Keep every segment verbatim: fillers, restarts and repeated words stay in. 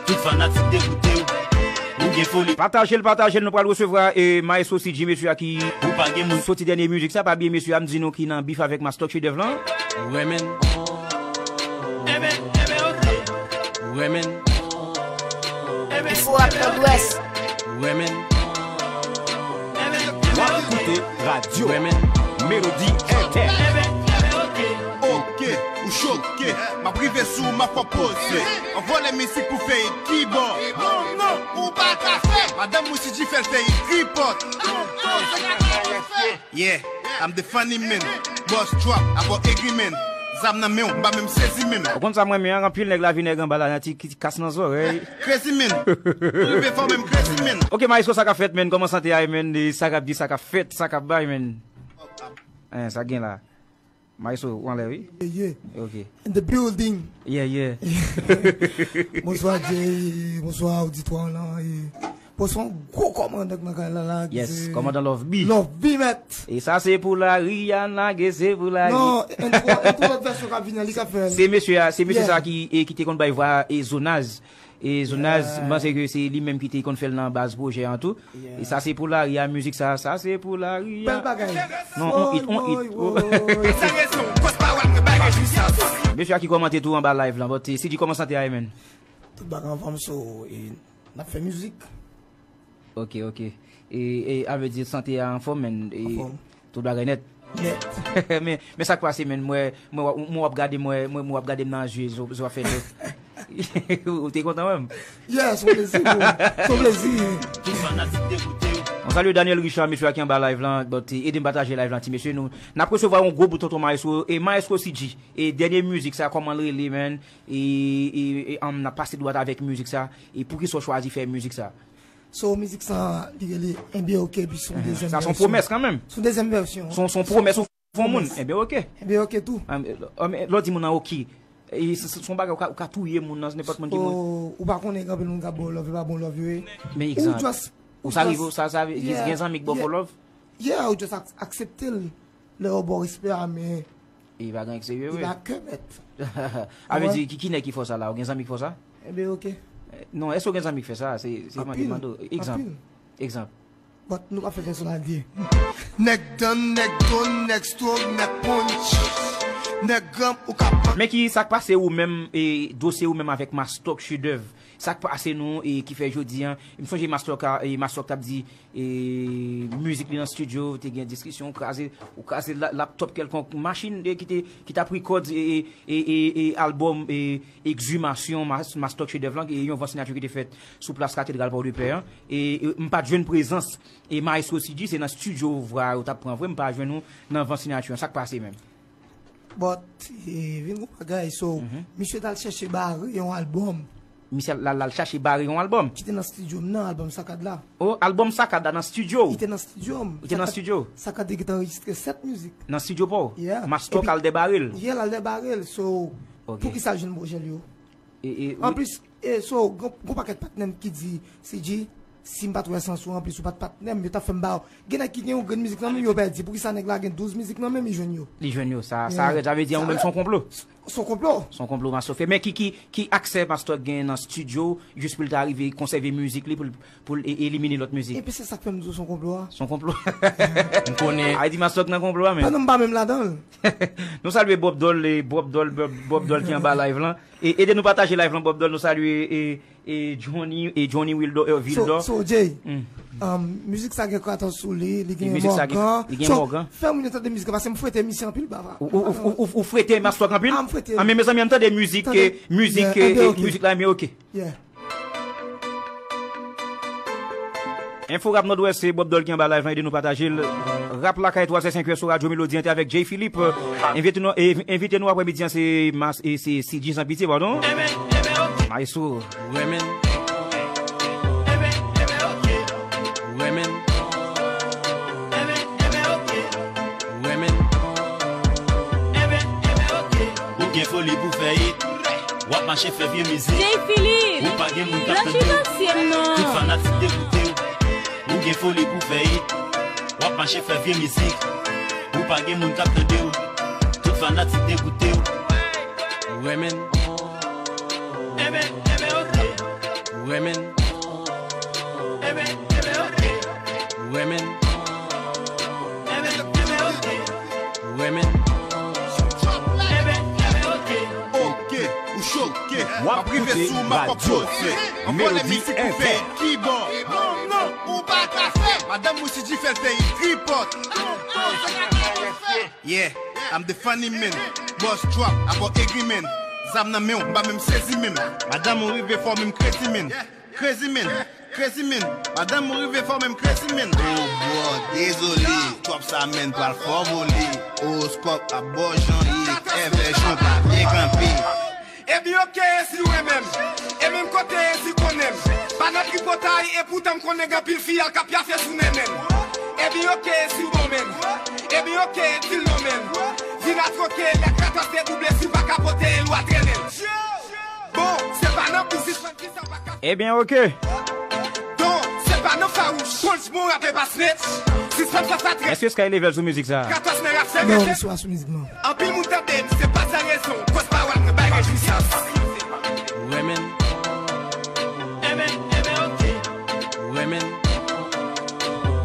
Tout fanatik degoute w. Ou gen foli. Pataje l, pataje l, nou pral resevwa e Maestro C G, mesye a ki Ou pa gen moun. Soti dènye mizik sa, pa bliye mesye a m di nou ki nan bif avèk Mass Talk Chedèv lan. Ou renmen. Ou renmen. Ou renmen. W ap koute radyo Melodi F M. Oke, ou choke, m ap rive sou w, m ap fè w poze. An vòlè mizik pou fè it ki bò. Non, non, ou pa ka fè. Madanm ou si di fè l fè it tripòt. Yeah, I'm the funny man. Boss drop, I got agreement. Zam nan men w, m pa menm sezi menm. Ou konn sa mwen renmen an, anpil nèg la vin nèg anba la, nan ti, ti kas nan zòrèy. Crazy man. Ou rive fò menm crazy man. Ok, Maestro, sa k ap fèt, menn? Kòman sante a ye, menn? E sa k ap di, sa k ap fèt, sa k ap bay, menn? Eh, sa gen la. Maestro, ou anlè, wi? Yeah, yeah. Ok. In the building. Yeah, yeah. Bonswa, Jay. Bonswa, oditwa lan. E, bon, se yon gwo kòmandan k nan kay la, la, ki Yes, se kòmandan Love B. Love B, mèt. E sa se pou lari a, nage se pou lari. Non, entwo, entwo lòt vèsyon k ap vini an, li k ap fè l. Se mesye a, se mesye Yeah. sa ki, e, ki te konn bay vwa e Zonaz. E Zonaz, Yeah. m panse ke se li menm ki te konn fè l nan baz pwojè an tou. E Yeah. sa se pou lari a, mizik sa, sa se pou lari a. Bèl bagay. Non, on hit, on hit. Woy, woy, woy. Sa rezon, kòs pawòl mwen bay rejwisans. Mesye a ki kòmante tou anba live lan, but, e, C G, kòman sante a ye, menn? Tout bagay anfòm, so, e, n ap fè mizik. Ok, ok. E, e, a vle di sante a anfòm, menn. E, Anfòm. Tout bagay nèt. Nèt. Men, men sa k pase, menn? Mwen, mwen, mwen w ap gade, mwen, mwen, mwen w ap gade m nan je, zo, zo ap fè dlo. Ou te kontan, menm? Yeah, se yon plezi, bro. Se yon plezi. Tout fanatik degoute w. Nou salye Daniel Richard, mesye a ki anba live lan, but, e, ede m pataje live lan, ti mesye. Nou, n ap resevwa yon gwo bout tonton Maestro, e Maestro C G. E dènye mizik sa, kòman l rele, menn? E, e, e, um, n ap pase dwat avèk mizik sa. E poukisa w chwazi fè mizik sa? So, mizik sa, li rele Enben Ok, epi se yon dezyèm vèsyon. Sa se yon pwomès kanmenm. Se yon dezyèm vèsyon. Se yon, se yon pwomès ou fè yon moun. Pwomès. Enben ok. Enben ok tou. Um, e, um, e, lè w di moun nan ok, e, se, se, se yon bagay ou ka, ou ka touye moun nan, se nenpòt moun ki moun. So, ou pa konnen gen anpil moun k ap ba w love, yo pa ba w love yo, e. Men Ou egzanp. just, Ou ou sa just rive, ou sa, sa, Yeah. gen zanmi k ba w Yeah. fò love? Yeah, ou just ak-, aksepte l. Lè yo ba w respè a, men E pa gen eksepsyon, li wi. pa kè mèt. A vle Wè. di, ki, ki nèg ki fè w sa la? Ou gen zanmi ki fè w sa? Enben, ok. Eh, non, èske w gen zanmi ki fè sa? Se, se mande, Anpil. mande w. Egzanp. Anpil. Egzanp. But nou pa fè pèsonalite. Nèg dan, nèg don, nèg strong, nèg punch, nèg gran, ou ka punch. Men ki sa k pase ou menm, e, dosye ou menm avèk Mass Talk Chedèv? Sa k pase nou, e, ki fè jodi an, m sonje Mass Talk a, e, Mass Talk t ap di, e, mizik li nan studio, te gen diskisyon, ou kraze, ou kraze la, laptop kèlkonk, machin, e, ki te, ki t ap record, e, e, e, e, e, album, e, Exhumation, Mas-, Mass Talk Chedèv lan, e, yon van siyati ki te fèt sou plas Katedral Pòdepè an. E, e, m pa t jwenn prezans, e, Maestro C G, se nan studio vwa yo t ap pran vre, m pa jwenn ou nan van siyati an. Sa k pase menm? But, e, vin gon bagay, so, Mhm. misye t al chèche bare yon album. Misye al, al, al chache bare yon album. Ki te nan studio m nan, album Sakad la. Oh, album Sakad la nan studio. Li te nan studio m. Li te nan Sakad, studio. Sakad te gentan anrejistre sèt mizik. Nan studio pa w? Yeah. Mass Talk Epi, al debare l. Yeah, l al debare l. So, Ok. poukisa l jwenn pwojè l yo? E, e, An wi. plis, e, so, gon, gon pakèt patnè m ki di, C G, si m pa t wè sans ou, an plis ou pa t patnè m, yo t ap fè m ba w. Gen nèg ki gen yon grenn mizik nan men yo pèdi. Poukisa nèg la gen douz mizik nan men m, li jwenn yo? Li jwenn yo. Sa, sa Yeah. rèd, sa vle di an ou menm se yon konplo. Se yon konplo. Se yon konplo Mass Talk fè. Men ki, ki, ki aksè Mass Talk gen nan studio, jis pou l ta rive konsève mizik li, pou l, pou l e-, elimine lòt mizik? Epi se sa k fè m di w se yon konplo a. Se yon konplo. M konnen. A di Mass Talk nan konplo a, men. Pandan m pa menm ladan l. Nou salye Bob Dol, e, Bob Dol, Bob, Bob Dol ki anba live lan. E, ede nou pataje live lan, Bob Dol. Nou salye, e, e, Johnny, e, Johnny Wildo, e, So, Vildo. so, Jay, Hmm. um, mizik sa gen Kratos sou li, li E gen mizik sa gen, Morgan. li gen So, Morgan. fè moun yo tande mizik la, paske m fwete misye anpil, baba. Ou, ou, ou, ou, ou, ou fwete Mass Talk anpil? Ah, m fwete. Ah, men mezanmi, ann tande mizik, Tande. e, mizik, Yeah, e, enben e, ok. mizik la, men ok. Yeah. Enfo Rap Nòdwès, se Bob Dol ki anba live lan, ede nou pataje l. Rap Lakay twa zè senk yè sou Radyo Melodi an te avèk Jay Philippe. Envite nou, e, envite nou aprèmidi an, se Mas-, e, se C G San Pitye, padon. Maestro. Ou renmen. Ou renmen. Ou renmen. Ou gen foli pou fè it. W ap mache fè vye mizik. Jay Philippe, Ou pa gen moun k ap blanchi tande w. dosye m non. Tout fanatik degoute w. Ou gen foli pou fè it. W ap mache fè vye mizik. Ou pa gen moun k ap tande w. Tout fanatik degoute w. Ou renmen. Enben, enben, ok. Fè sou m ap pòp soti. Ankò lè mizik pou fè kibò. Non, non, ou pa ka fè. Madanm Moussidji fè l fè tripòt. Yeah, I'm the funny man. Boss drop, I bought egri man. Zam nan men w, m pa menm sezi menm. Madanm ou rive fò menm kredi menm. Crazy man, crazy man. Madanm ou rive fò menm crazy man. Oh bro, dezole. Twòp sa menm pral fò vole. Oroskòp ap bò jan ye. Èvèsyon pa byen kanpe. Ebyen oke si w renmen m. E menm kote si w konnen m. Pa nan tripotay e poutan m konnen gen anpil fi al k ap pyafe sou nenenm. Ebyen oke si w bon menm. Ebyen oke di l non menm. Vin a twoke lè kratos te double si w pa ka pote l w a trennen l. Bon, se pa nan biznis mwen di sa w pa ka. Ebyen oke. Don, se pa nan fawouch. Konj bon rape pa snitch. Sispann fè sa trè. Èske Sky level sou mizik sa? Katòz nan rap se non, rete. Misye pa sou mizik non. Anpil moun tande m, se pa san rezon. Koz pawòl mwen bay rejwisans. Ou renmen. Enben, enben, oke. Ou renmen.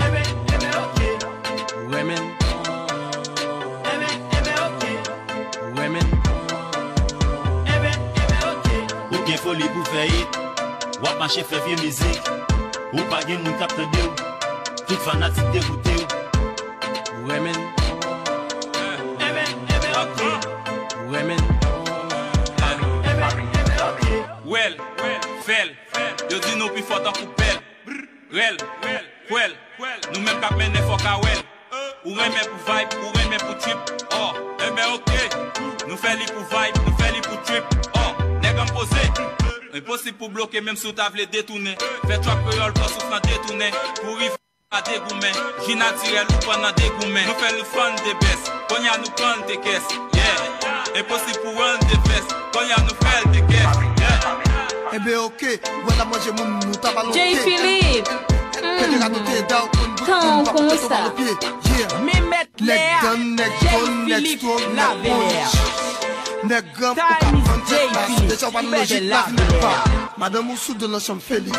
Enben, enben, oke. Ou renmen. Enben, enben, oke. Ou renmen. Enben, enben, oke. Ou gen foli pou fè it. W ap mache fè vye mizik. Ou pa gen moun k ap tande w. Tout fanatik degoute w. Ou renmen. Enben, enben, oke. Ou renmen. Enben, enben, oke. Wèl, fèl. Yo di nou pi fò tankou pèl. Rèl, kwèl. Nou menm k ap mennen fò ka wèl. Ou renmen pou vibe, ou renmen pou trip. Oh, enben oke. Nou fè li pou vibe, nou fè li pou trip. Oh, nèg an poze. Enposib pou bloke menm si w ta vle detounen. Fè trap kreyòl pran souf lan detounen. Pou rive pa degoumen. Ji natirèl ou pran nan degoumen. Nou fè l fann de bès. Kounye a nou pran l de kès. Yeah. Enposib pou rann de fès. Kounye a nou fè l de kès. Yeah. Enben oke, ou wè la manje moun nou ta ba l on pye. Jay Philippe. Pete radote da w konn bout moun pa pote to ba l on pye. Yeah. Men mèt lè a. Nèg dan, nèg tonn, nèg strong, nèg punch. Nèg gran ou ka vann tèt mas. Deja w pa nan lojik lavi menm pa. Madanm ou sou do nan chanm Felix.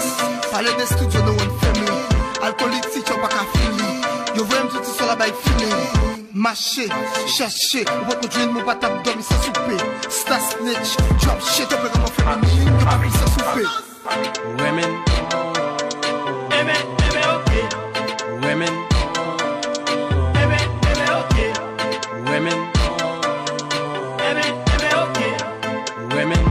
Pale de studio nou one family. Alkolitik yo pa ka fini. Yo voye m tout istwa la bay feeling. Mache, chache, ou poko jwenn mwen pa t ap dòmi san soupe. Star snitch, drop shit, yo pran kòman feminin, yo pa vin san soupe. Ou renmen. Enben, enben, oke. Ou renmen. Enben, enben, oke. Ou renmen. Enben, enben, oke. Ou renmen.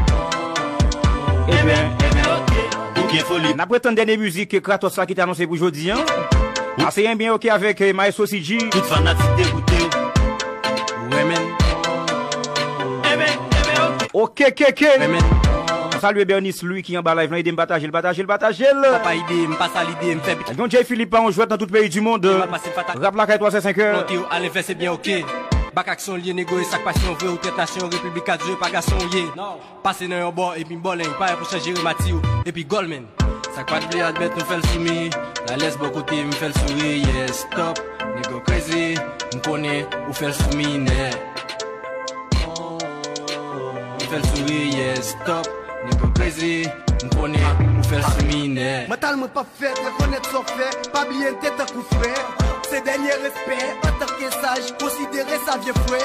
Enben, enben, oke. Ou gen foli. N ap retann dènye mizik Kratos la ki te anonse pou jodi a. A se enben oke avèk, eh, Maestro C G. Tout fanatik degoute w. Ou renmen. Enben, enben, oke. Oke, ke, ke. Renmen. Salye Bernice Louis ki anba live lan, ede m pataje l, pataje l, pataje l. Papa ide m, pa sa lide m, fè bit. Yon Jay Philippe pa yon jwèt nan tout peyi di mond. Rap lakay twa sèt senk è. Monte yo a lenvè, se byen oke. Bak aksyon l ye, nego, e sa k pasyon vre, ou trèt nasyon, repiblik a di yo pa gason w ye. Pase nan yon bò, epi bòlèy, parèy pou chanje remati w, epi gòl, menn. Sa k pa t vle admèt, nou fè l soumi. Lalès bò kote m, fè l souri, yeah, stop. Nego crazy, m konnen ou fè l soumi, nè. M fè l souri, yeah, stop. Nego crazy, m konnen ou fè l soumi, nè. Mantal mwen p ap fè, rekonèt sa w fè. Pa bliye n te tankou frè. Se dènye respè, antanke saj, konsidere sa vye frè.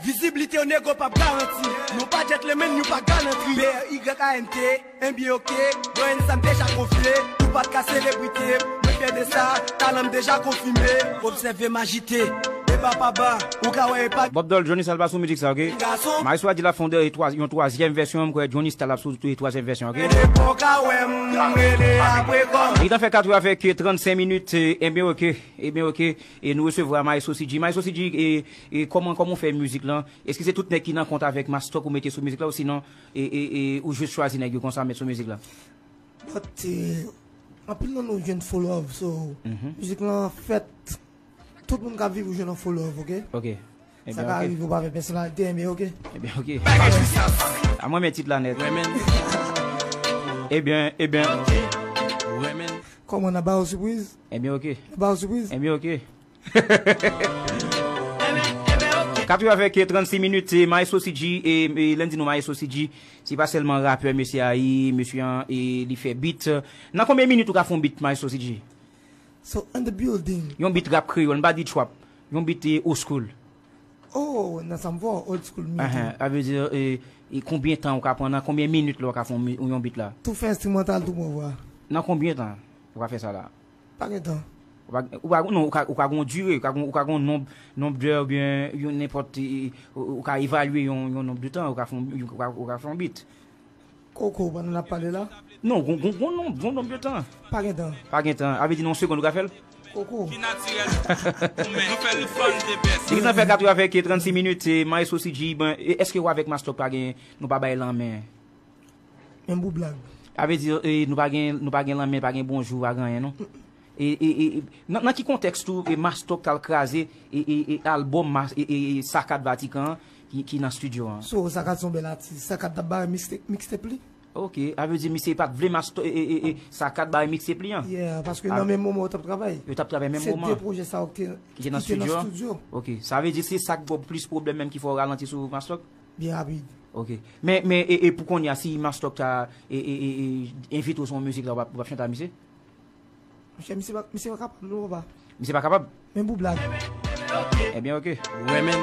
Viziblite w nego p ap garanti. Nou pa gentleman, nou pa galantriye. B R Y A N T, enben oke. Mwen sa m deja konfye. Ou pa t ka selebrite m. Mwen fyè de sa. Talan m deja konfime. Obsève m ajite. Epa pa ba. Ou ka wè epa. Bob Dol, Johnny Sal pa sou mizik sa, oke? Gason. Maestro a di l ap fè yon, yon twazyèm vèsyon. M kwè Johnny Sal ap sou twazyèm vèsyon, oke? Rele pou w ka wè m. Rele apre kòm. Li t ap fè kat è avèk trannsenk minit. Enben oke. Enben oke. E nou resevwa Maestro C G. Maestro C G, e, e kòman, kòman w fè mizik lan? Èske se tout nèg ki nan kont avèk Mastok ou mete sou mizik la, osinon, e, e, e, ou jis chwazi nèg yo konsa met sou mizik la? But, eh, anpil nan nou jwenn fo love, so, mizik lan fèt, tout moun k ap viv ou jwenn yon fo love, oke? Oke. Sa ka rive ou pa fè pèsonalite, enben oke. Enben oke. A mwen men tit la nèt. Ebyen, ebyen. Kòman, n ap ba w sipriz? Ebyen oke. N ap ba w sipriz? Ebyen oke. Kat è avèk trannsis minit, e, Maestro C G, e, e, lè n di nou Maestro C G, se pa sèlman rapè mesye a ye, mesye an, e, li fè beat. Nan konbyen minit ou ka fè yon beat, Maestro C G? So, in the building. Yon beat rap kreyòl, m pa di trap. Yon beat, e, old school. Oh, nan sa m fò, old school music. Ahan, sa vle di, e, E konbyen tan ou ka pran, nan konbyen minit la ou ka fè yon mi- yon bit la? Tou fè enstrimantal, tou pran vwa. Nan konbyen tan ou ka fè sa la? Pa gen tan. Ou pa, ou pa, non, ou ka, ou ka gon dire, ou ka gon, ou ka gon nonb, nonb dè oubyen yon nenpòt, e, e, ou, ou ka evalye yon, yon nonb de tan, ou ka fè yon, ou ka, ou ka fè yon bit. Koko, pandan n ap pale la? Non, gon, gon, gon nonb, gon nonb de tan. Pa gen tan. Pa gen tan. A vle di nan yon segonn ou ka fè l? Koko. Ki natirèl. Ou men, nou fè l fun de best. Li gentan fè kat è avèk trannsis minit, e, Maestro C G, ben, e, èske ou avèk Mass Talk pa gen, nou pa bay lanmen? Menm pou blag. A vle di, e, nou pa gen, nou pa gen lanmen, pa gen bonjou, pa gen anyen, non? E, e, e, e, nan, nan ki kontèks tou, e, Mass Talk t al kraze, e, e, e, albòm Mas- e, e, e, Sakad Vatikan an ki, ki nan estidyo an? So, Sakad se yon bèl atis. Sakad t ap bare mixtape, mixtape li? Ok, a vle di misye pa t vle Mass Talk, e, e, e, e, Sakad bare mixtape li an? Yeah, paske nan menm moman yo t ap travay. Yo t ap travay menm moman. Se de pwojè sa yo ki te, ki te nan estidyo an? Ok, sa vle di se sa k ba w plis pwoblèm menm ki fè w ralanti sou Mass Talk? Byen rapid. Ok. Men, men, e, e pou kounye a, si Mass Talk ta, e, e, e, e, envite w sou yon mizik la, w ap, w ap chante a misye? Monchè, misye pa, misye pa kapab, non, papa. Misye pa kapab? Men pou blag. Ebyen, ok. Women.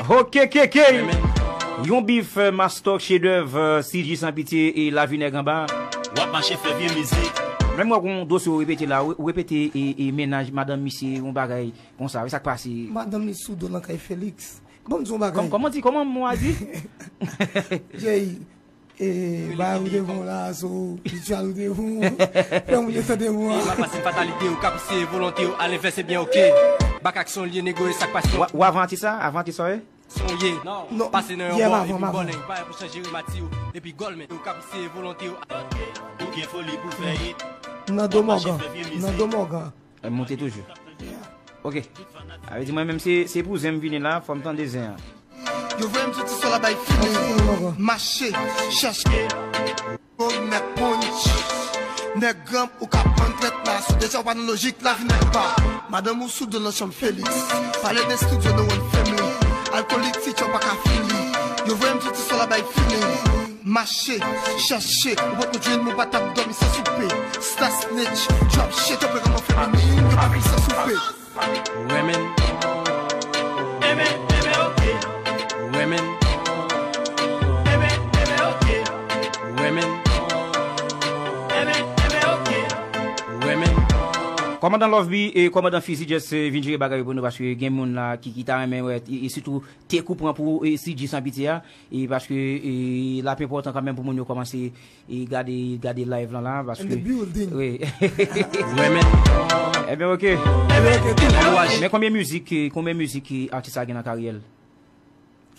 Ok, ok, ok. Yon bif, euh, Mass Talk, chedèv, euh, C G Sans Pitié e Lavi Nèg Anba. W ap mache fè vye mizik. Menm mwen gon dosye ou repete la, ou, ou repete e, e mennaj, madanm misye, yon bagay konsa, sa k pase? Madanm li sou do nan kay Felix. Bon, m di yon bagay. Kòm-, kòman di, kòman mo a di? Jay, e, bagay ou te bon la, so, ritual ou te bon. Fè moun yo tande mo a. E pa fasil fatalite, ou ka pouse volonte w, alenvès se byen ok. Bak aksyon l ye, nego, e sa k pase. Ou, ou avan atis sa? Avan atis sa, wi? Son ye. Non, pase nan yon bò, epi bòlèy, pa pou chanje remati w, epi gòl, men ou ka pouse volonte w. Ou gen foli pou fè it. Nan do Mògan, nan do Mògan. L ap monte toujou. Ok. A vle di mwen menm se, se pou zen m vini la, fò m tande zen an. Yo voye m soti sou la bay fini. Mache, chèche. Gwo nèg punch. Nèg granm ou ka pran trèt la. Si w deja w pa nan lojik la, vin ak pa. Madanm ou sou do nan chanm Felix. Pale de studio, no one family. Alkolik, ti tchò pa ka fini. Yo voye m soti sou la bay fini. Mache, chèche, ou poko jwenn mwen pa t ap dòmi san soupe. Star snitch, drop shit, yo pran kòman feminin, yo pa viv san soupe. Women. Women, women, ok. Women. Women, women, ok. Women. Women. Kòmandan Love B e kòmandan Fizi just, eh, vin jere bagay yo pou nou, paske gen moun la ki, ki ta renmen wè, e, e sitou tek ou pran pou, e, C G Sans Pitié a, e paske, e, l ap enpòtan kanmenm pou moun yo kòmanse, e, gade, gade live lan la, paske. In the building. Wi. Women. Ebyen, ok. Ebyen, ok, tou. Men konbyen mizik, e, konbyen mizik, e, atis la gen nan karyè l?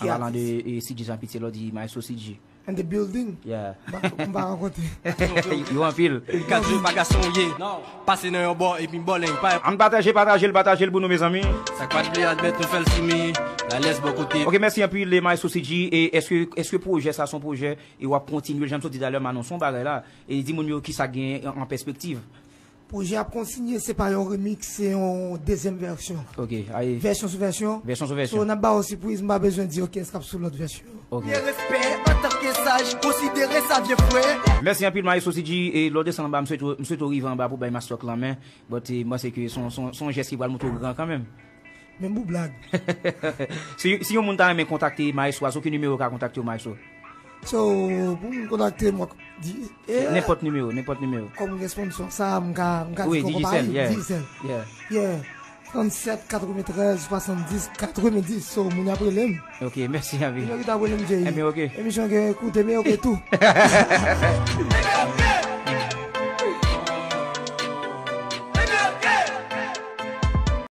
An palan de, e, C G Sans Pitié, lè w di Maestro C G. In the building. Yeah. M pa, m pa rankontre. Yo anpil. Kadri pa gason ye. Non. Pase nan yon bò epi bòlèy pa. Ann pataje, pataje l, pataje l pou nou, mezanmi. Sa k pa t vle admèt, nou fè l soumi. Lalès bò kote. Ok, mèsi anpil, Maestro C G. E èske, èske pwojè sa se yon pwojè e w ap kontinye l? Jan m sot di talè, m anonse yon bagay la. E di moun yo kisa k gen an, an pèspektiv. Pwojè ap kontinye, se pa yon remix, se yon dezyèm vèsyon. Ok, aye. Vèsyon sou vèsyon. Vèsyon sou vèsyon. So, n ap ba w sipriz, m pa bezwen di w kiyès k ap sou lòt vèsyon. Ok. Ye respè, antanke saj, konsidere sa vye frè. Mèsi anpil, Maestro C G, e lè w desann anba, m swete, m swete w rive anba pou bay Mass Talk lanmen, but, e, m panse ke se yon, se yon, se yon jès ki pral montre w gran kanmenm. Menm pou blag. Si, si yon moun ta renmen kontakte Maestro a, sou ki nimewo yo ka kontakte w, Maestro? So, pou moun kontakte m, w ap di, eh, nenpòt nimewo, nenpòt nimewo. Kòm responsab sa, m ka, m ka di Koko Paris, Digicel, yeah. Yeah. Trannsèt, katreventrèz, swasanndis, katrevendis. So, moun ap rele m. Ok, mèsi anpil. Moun yo ki ta rele m, Jay. Ebyen, ok. Emisyon gen koute, men ok tou.